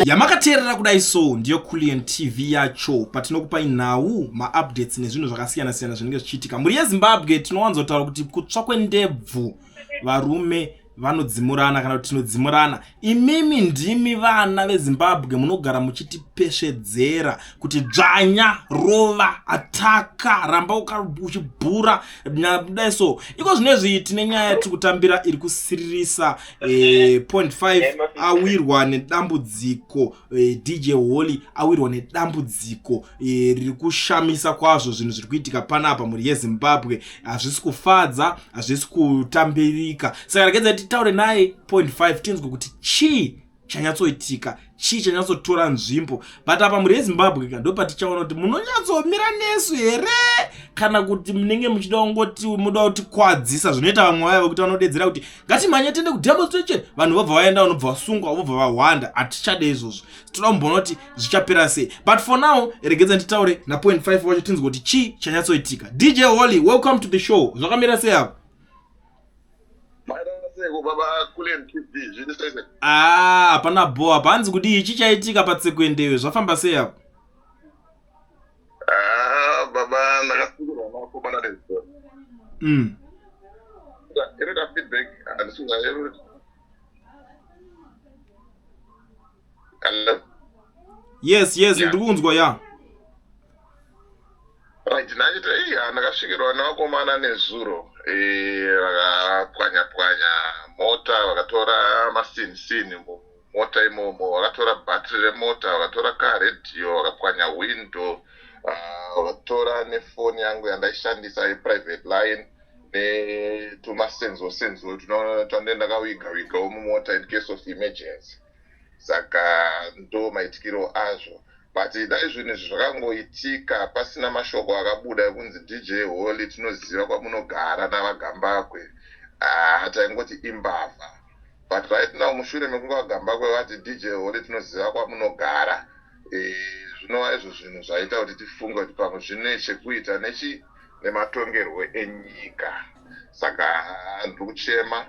Yamakateerera kudai so ndiyo Kulliant TV yacho, patinokupai nhau, maupdates nezvinhu zvakasiyana-siyana zvinenge zvichiitika. Mhuri yeZimbabwe, tinowanzotaura kuti kutsva kwendebvu varume vanodzimurana, kana kuti tinodzimurana. Imimi ndimi vana veZimbabwe munogara muchitipesvedzera kuti dzvanya, rova, ataka, ramba uchibhura dai. So iko zvinezvi tine nyaya yatiri kutambira iri kusiririsa. Point 5 awirwa nedambudziko, DJ Holly awirwa nedambudziko riri kushamisa kwazvo. Zvinhu zviri kuitika panapa, mhuri yeZimbabwe, hazvisi kufadza, hazvisi kutambirika. Saka regedzai titaure naye Point 5, tinzwe kuti chii chanyatsoitika, chii chanyatsotora nzvimbo. But apa, mhuri yeZimbabwe ka, ndo patichaona kuti munonyatsomira nesu here kana kuti munenge muchida kungoti muda kutikwadzisa, zvinoita vamwe vaya vekuti vanodedzera kuti ngatimhanye tiende kudemonstration, vanhu vobva vaenda, vanobva vasungwa, vobva vahwanda. Hatichade izvozvo. Toda kumboona kuti zvichapera sei. But for now, regedza nditaure naPoint 5 wacho, tinzwe kuti chii chanyatsoitika. DJ Holly, welcome to the show. Zvakamira sei apo? Seko baba Kulliant TV, zviri sei? Ah, hapana bo apa. Hanzi kudii? Chichaitika patsekwendewe, zvafamba sei apo? Ah, baba, ndakasungirwa nakomana nezuro. Inoita feedback, handisi. Hello? Yes. Ndiri kunzwa, ya. Right, ndachiti iya ndakasvikirwa nevakomana nezuro, vakapwanya pwanya mota, vakatora masinisini mumota imomo, vakatora bhatiri remota, vakatora karedhiyo, vakapwanya window, vakatora nefoni yangu yandaishandisa yeprivate line netumasenzo senzo twande ndakawiga wigawo mumota in case of emergency. Saka ndo maitikiro azvo. But dai zvinhu izvi zvakangoitika pasina mashoko akabuda ekunzi DJ Holly, tinoziva kwamunogara navaGambakwe, ah, taingoti imbavha. But right now, mushure mekunge vaGambakwe vati DJ Holly, tinoziva kwamunogara, zvinova izvo zvinhu zvaita kuti tifunge kuti pamwe zvine chekuita nechi nematongerwo enyika. Saka ndiri kuchema,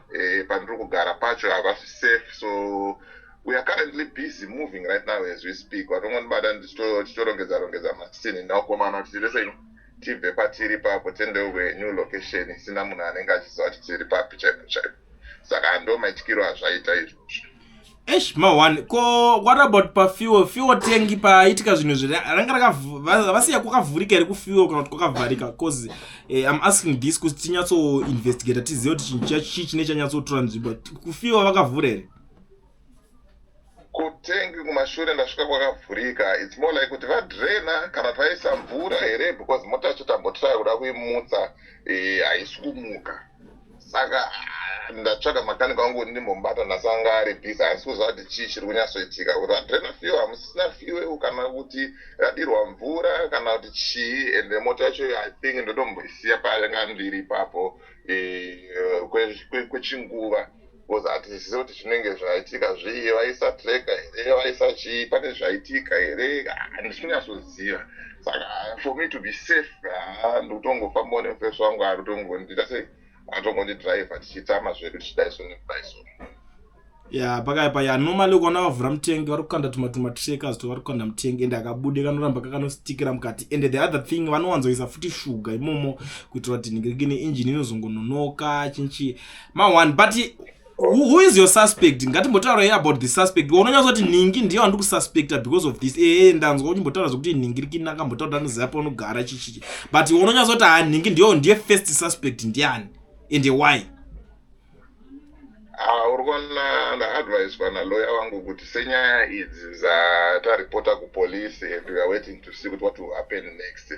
pandiri kugara pacho havasi safe, so we are currently busy moving right now as we speak. Watongondibata ndichitorongedza rongedza masini nakomana kuti tiri sei, tibve patiri papo, tiendewo kunew location isina munhu anenge achiziva kuti tiri papi chaipo chaipo. Saka ndo maitikiro azvaita izvozvo. Esh, ma1 ko what about pafuel fuel tank? Paitika zvinhu izvi, ranga vasiya kwakavhurika here kufuel kana kuti kwakavharika? 'Cause I'm asking this kuti tinyatsoinvestigata, tizive kuti chinhu chii chine chanyatsotora nzvimbo. Kufuel vakavhura here? Kutengi kumashure ndasvika kwakavhurika. It's more like kuti vadrena kana kuti vaisa mvura here, because mota yacho tambotraya kuda kuimutsa, haisi kumuka. Saka ah, ndatsvaga makanika wangu kuti ndimbombata nhasi, anga ari busy. Handisi kuziva kuti chii chiri kunyatsoitika, kuti vadrena fuel, hamusisina fuel, kana kuti radirwa mvura, kana kuti chii. Ende mota yacho, I think ndotomboisiya payanga ndiri ipapo kwechinguva, because hatizivi kuti zvinenge zvaitika zvii. Vaisa tracker here? Vaisa chii? Pane zvaitika here? Handisi kunyatsoziva. Saka for me to be safe, ndikutongofambawo nemufeso wangu ari kutongondiita sei, atongondidhiraivha, tichitama zvedu, tichidai so nekudai so. Ya, pakaipa. Ya, normally ukaona vavhura mutengi, vari kukanda tumatrackers to vari kukanda mutengi, ende akabude kanoramba kakanostikira mukati. And the other thing, vanowanzoisa futi shuga imomo kuitira kuti ningirikini engine inozongononoka chinchi ma1. But who is your suspect? Ngatimbotaurei about the suspect. Unonyatsoti nhingi ndiyo handiri kususpecta because of this. Ee, ndanzwa uchimbotaura zvokuti nhingirikini akambotaura kuti anoziva paunogara, chichichi, but unonyatsoti ha, nhingi ndiyo, ndiye first suspect ndiani and why? Ah, uri kuona, ndaadviswa naloya wangu kuti senyaya idzi dzataripota kupolisi and we are waiting to see kuti what will happen next,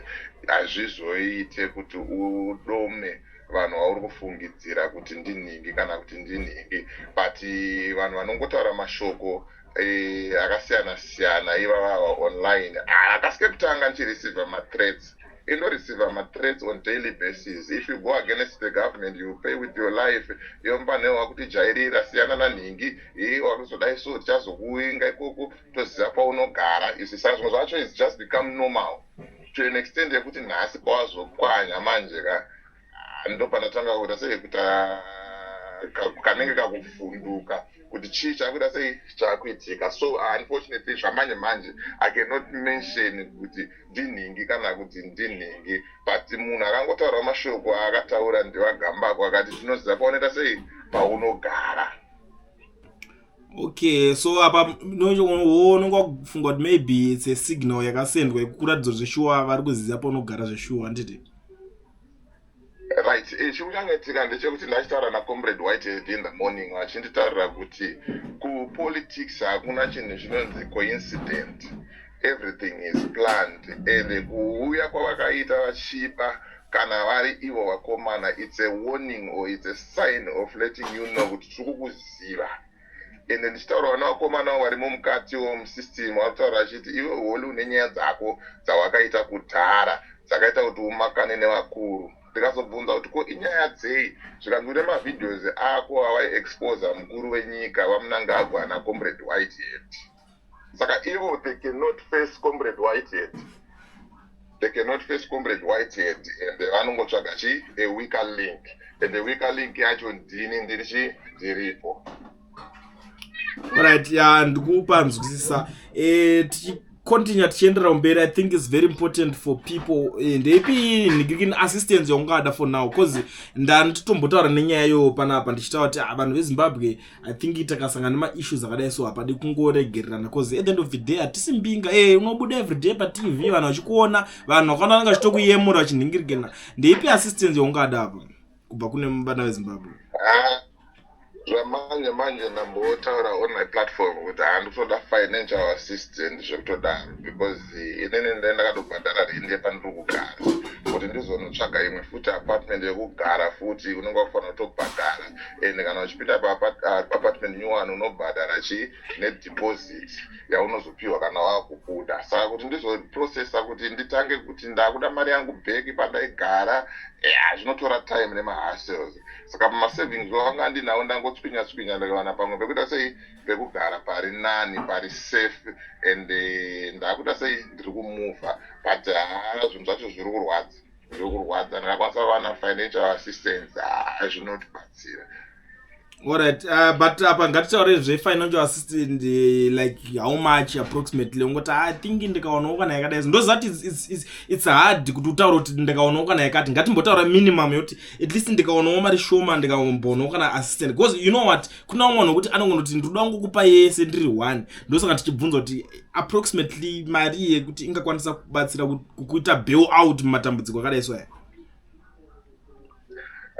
hazvizoite kuti udome vanhu vauri kufungidzira kuti ndinhingi kana kuti ndinhingi. But vanhu vanongotaura mashoko akasiyana siyana ivavava online. Ah, akasike kutanga ndichireceiva mathreats, inoreceiva mathreats on daily basis: if you go against the government, you pay with your life, yombanewo wakutijairira, siyana nanhingi, ii wakuzodai so tichazokuinga ikoko, toziva paunogara. Isi saka zvimwe zvacho is just become normal to an extent yekuti nhasi pawazopwanya manje ka, ndo pandatanga kuita sei, kuita Kanenge kakuvhunduka kuti chii chakuita sei chakuitika. So unfortunately, zvamanje manje I cannot mention kuti ndinhingi kana kuti ndinhingi, but munhu akangotaurawo mashoko aakataura ndiVaGambakwe, akati tinoziva paunoita sei paunogara. Okay, so apa unonge wakufunga kuti maybe it's a signal yakasendwa yekukuratidza zveshuwa vari kuziva paunogara zveshuwa, handiti? Right, chiri kuchangoitika ndechekuti ndachitaura naComrade Whitehead in the morning, vachinditaurira kuti kupolitics hakuna chinhu chinonzi coincident, everything is planned, and kuuya kwavakaita vachipa kana vari ivo vakomana, it's a warning or it's a sign of letting you know kuti tiri kukuziva. Ende ndichitaurawo navakomanawo varimo mukatiwo musystem, vari kutaura vachiti iwe Holy une nyaya dzako dzawakaita kudhara dzakaita kuti umakane nevakuru. Ndikazobvunza kuti ko inyaya dzei, zvikanzi une mavideos ako awaiexposa mukuru wenyika VaMnangagwa naComrade Whitehead. Saka ivo they cannot face Comrade Whitehead, they cannot face Comrade Whitehead, and vanongotsvaga chi a weaker link, and the weaker link yacho ndini, ndiri chi ndiripo. Right, ya, ndikupa nzwisisa. Tichicontinue, tichienderera kumberi, I think it's very important for people. Ndeipi nhingirikini assistance yaungada for now? Because ndanditombotaura nenyaya iyoyo panapa ndichitaura kuti, ah, vanhu veZimbabwe, I think takasangana nemaissues akadai, so hapadi kungoregererana, because at the end of the day hatisi mbinga. Unobuda everyday paTV, vanhu vachikuona, vanhu vakaona vanenge vachitokuyemura vachinhingirikana. Ndeipi assistance yaungada apa kubva kune vana veZimbabwe? Ah, zvamanje manje ndambotaura on my platform kuti handikutoda financial assistance zvekutodaro, because inini ndee ndakatobhadhara rent yepandiri kugara. Kuti ndizonotsvaga imwe futi apartment yekugara futi, unenge wakufanira kutobhadhara, and kana uchipinda paapartment new one unobhadhara chi nedeposit yaunozopiwa kana wakubuda. Saka kuti ndizoprocessa kuti nditange kuti ndakuda mari yangu back pandaigara, ya, zvinotora time nemahassles. Saka pamasavings wanga ndinawo ndangotswinya tswinya, ndikawana pamwe pekuita sei pekugara pari nani, pari safe, and ndakuita sei ndiri kumuvha. But haa, zvinhu zvacho zviri kurwadza, zviri kurwadza. Ndikakwanisa kuwana financial assistance, haa, zvinotibatsira. Alright, but apa ngatitaure zvefinancial assistant, like how much approximately ungoti, I think ndikaonawo kana yakadai? Ndoziva kuti it's hard kuti utaure kuti ndikaonawo kana yakati. Ngatimbotaura minimum yekuti at least ndikaonawo mari shoma, ndikamboonawo kana assistant, because you know what, kuna umwe vanhu wekuti anongonoti ndinoda kungokupa yese ndiri one. Ndosaka tichibvunza kuti approximately mari yekuti ingakwanisa kubatsira kuita bail out mumatambudziko akadai so aya.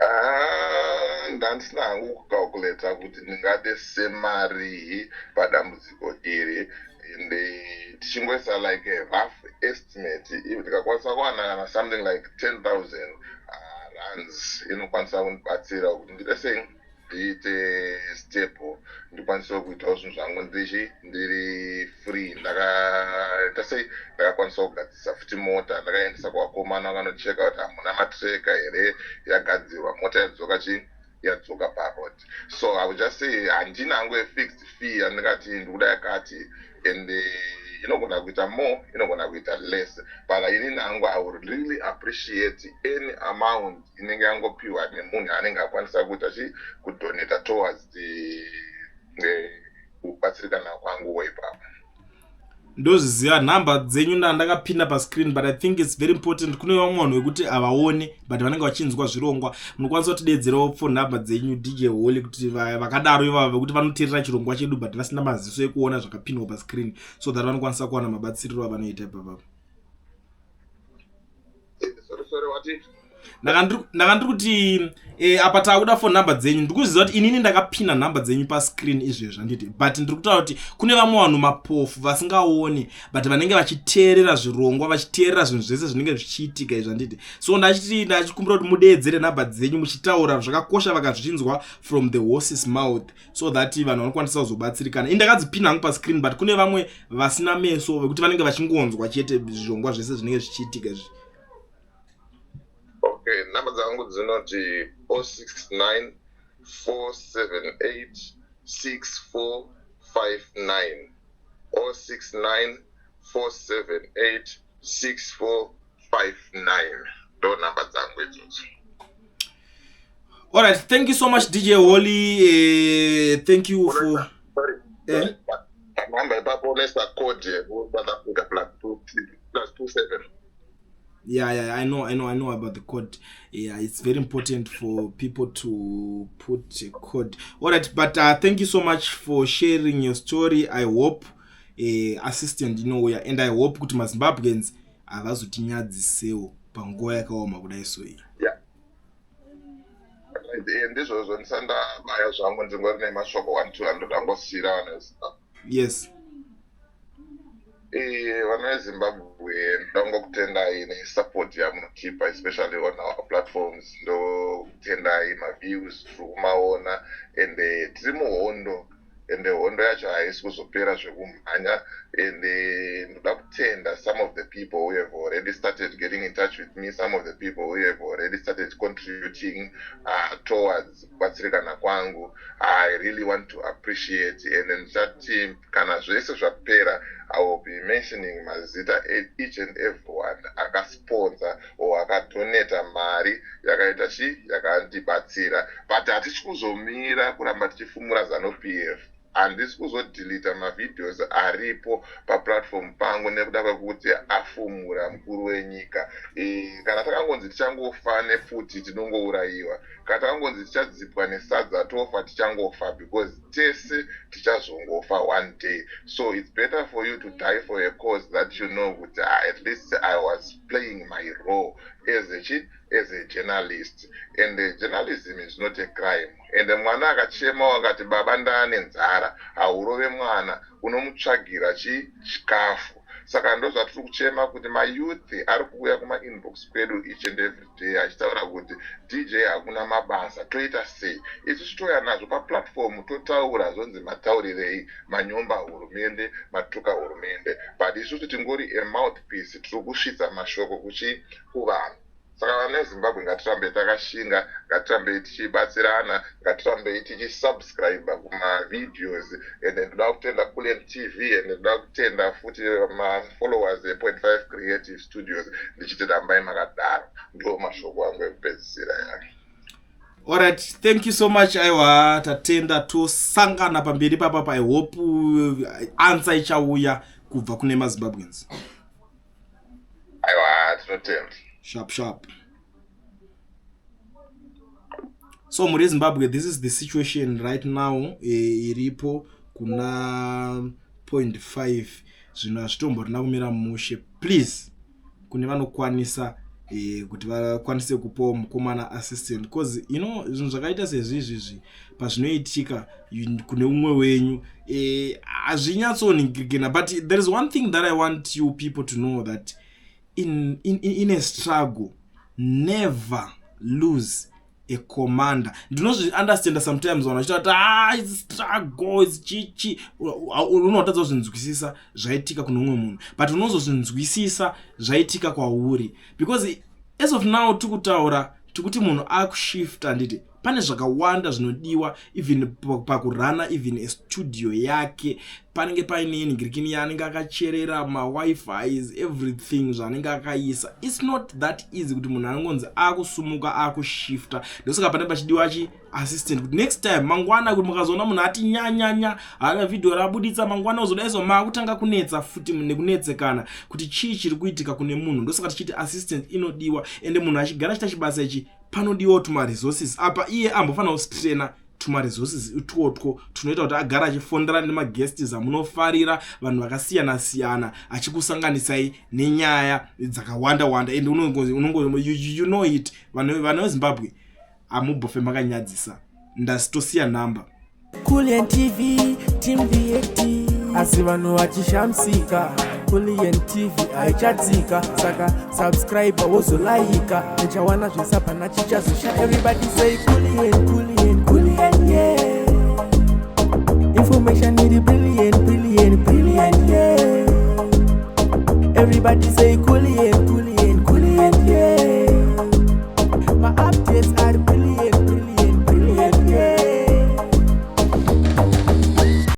Ah, ndandisina hangu kucalculata kuti ndingade semarii padambudziko iri, and tichingoisa like a rough estimate, if ndikakwanisa kuwana kana something like 10,000 rands, inokwanisa kundibatsira kuti ndiite sei ndiite stable, ndikwanise kuitawo zvinhu zvangu ndichi ndiri free. Ndakaita sei, ndakakwanisa kugadzirisa futi mota, ndakaendesa kuvakomana vakanocheka kuti hamuna matracker here, yagadzirwa mota, yadzoka chi yadzoka paroad. So I would just say handina hangu afixed fee yandingati ndikuda yakati, and inogona kuita more, inogona kuita less, but inini hangu I would really appreciate any amount inenge yangopiwa nemunhu anenge akwanisa kuita chi kudonata towards the kubatsirikana kwanguwo ipapo. Ndozviziva nhamba dzenyu ndandakapinda pascreen, but I think it's very important kune vamwe vanhu vekuti havaone but vanenge vachinzwa zvirongwa. Munokwanisa kutidedzerawo phone nhamba dzenyu, DJ Holy, kuti vakadaro ivava vekuti vanoteerera chirongwa chedu but vasina maziso ekuona zvakapindwa pascreen, so that vanokwanisa kuwana mabatsiriro avanoita ipapapa? Sorry, sorry, wati? Ndanga ndiri kuti apa taakuda phone number dzenyu. Ndikuziva kuti inini ndakapinda nhamba dzenyu pascreen izvezvi, handiti? But ndiri kutaura kuti kune vamwe vanhu mapofu vasingaoni but vanenge vachiteerera zvirongwa, vachiteerera zvinhu zvese zvinenge zvichiitika izvi, handiti? So ndachiti ndachikumbira kuti mudeedzere nhamba dzenyu muchitaura, zvakakosha vakazvinzwa from the horse's mouth, so that vanhu vanokwanisa kuzobatsirikana. Ini ndakadzipinda hangu pascreen, but kune vamwe vasina meso vekuti vanenge vachingonzwa chete zvirongwa zvese zvinenge zvichiitika izvi. Okay, namba dzangu dzinoti 069 478 6459, 069 478 6459, ndo namba dzangu idzodzo. All right, thank you so much, DJ Holly. Thank you for Sorry. Eh? Panhamba ipapo unoisa code yekuSouth Africa, +2 +27. Yeah, I know about the code. Yeah, it's very important for people to put a code. All right, but thank you so much for sharing your story. I hope assistant inouya, and I hope kuti maZimbabweans havazotinyadzisewo panguva yakaoma kudai so iyi. Right, ndizvozvo. Ndisandabaya zvangu, ndingori nemashoko 1 200 angosiyira vanhu veZimbabwe. Yes. Vanhu veZimbabwe, ndongokutendai nesupport yamunotipa, especially on our platforms. Ndokutendai, maviews tiri kumaona, and tiri muhondo, ende hondo yacho haisi kuzopera zvekumhanya. Ende ndoda kutenda some of the people who have already started getting in touch with me, some of the people who have already started contributing towards kubatsirikana kwangu. I really want to appreciate, and ndichati kana zvese zvapera, I will be mentioning mazita each and everyone akasponsor or akadonata mari yakaita chi yakandibatsira. But hatisi kuzomira kuramba tichifumura ZANU PF. Handisi kuzodeleta mavideos aripo paplatform pangu nekuda kwekuti afumura mukuru wenyika. Kana takangonzi tichangofa nepfuti, tinongourayiwa. Kana takangonzi tichadzipwa nesadza tofa, tichangofa, because tese tichazongofa one day. So it's better for you to die for a cause that you know kuti at least I was playing my role as a journalist. And journalism is not a crime. And mwana akachema wakati, "Baba, ndaane nzara," haurove mwana, unomutsvagira chikafu. Saka ndo zvatiri kuchema kuti mayouth ari kuuya kumainbox kwedu each and every day achitaura kuti, "DJ, hakuna mabasa, toita sei?" Isusu touya nazvo paplatform, totaura, zvonzi mataurirei, manyomba hurumende, matuka hurumende. But isusu tingori amouthpiece, tiri kusvitsa mashoko kuchi kuvanhu. Saka vana veZimbabwe, ngatirambe takashinga, ngatirambei tichibatsirana, ngatirambei tichisubscribe kumavideos. And ndoda kutenda Kulen TV, and ndoda kutenda futi mafollowers e.5 Creative Studios, ndichiti rambai makadaro. Ndo mashoko angu ekupedzisira yake. Alright, thank you so much. Aiwa, tatenda, tosangana pamberi papapa. I hope answer ichauya kubva kune maZimbabweans. Aiwa, tinotenda. Sharp sharp. So muri Zimbabwe, this is the situation right now iripo kuna point 5. Zvinhu hazvitomborina kumira mushe. Please, kune vanokwanisa kuti vakwanise kupawo mukomana assistant, because zvinhu zvakaita sezvizvizvi pazvinoitika kune umwe wenyu, hazvinyatsoningirikina. But there is one thing that I want you people to know, that in a struggle, never lose a commander. Ndinozviunderstanda sometimes vanhu vachita kuti, "Ah, it's struggle, it's chichi." Unotadza kuzvinzwisisa zvaitika kune umwe munhu, but unozozvinzwisisa zvaitika kwauri, because as of now tikutaura tikuti munhu akushifta, handiti? Pane zvakawanda zvinodiwa, even pakurana even astudio yake, panenge paine ningirikini yaanenge akacherera, mawifis, everything zvaanenge akaisa. It's not that easy kuti munhu anongonzi akusumuka akushifta. Ndosaka pane pachidiwa chiassistant, kuti next time, mangwana, kuti mukazoona munhu ati nyanyanya, haana vhidhiyo rabuditsa, mangwana uzodaiso maakutanga kunetsa futi nekunetsekana kuti chii chiri kuitika kune munhu. Ndosaka tichiti assistant inodiwa. Ende munhu achigara achita chibasa ichi, panodiwawo tumaresources. Apa iye ambofanira kustraina tumaresources itwotwo tunoita kuti agara achifonderana nemaguests amunofarira, vanhu vakasiyana siyana, achikusanganisai nenyaya dzakawanda wanda. And unongo you know it, vanhu veZimbabwe, hamubhofe makanyadzisa. Ndasitosiya nhamba. Kulian TV, Team VAT. Asi vanhu vachishamisika, Kulian TV haichatsika. Saka subscribe, wozolaika, uchawana zvese, hapana chichazosha. Everybody say Kulian, Kulian, Kulian, yeah. Information iri brilliant, brilliant, brilliant, yeah. Everybody say Kulian, Kulian.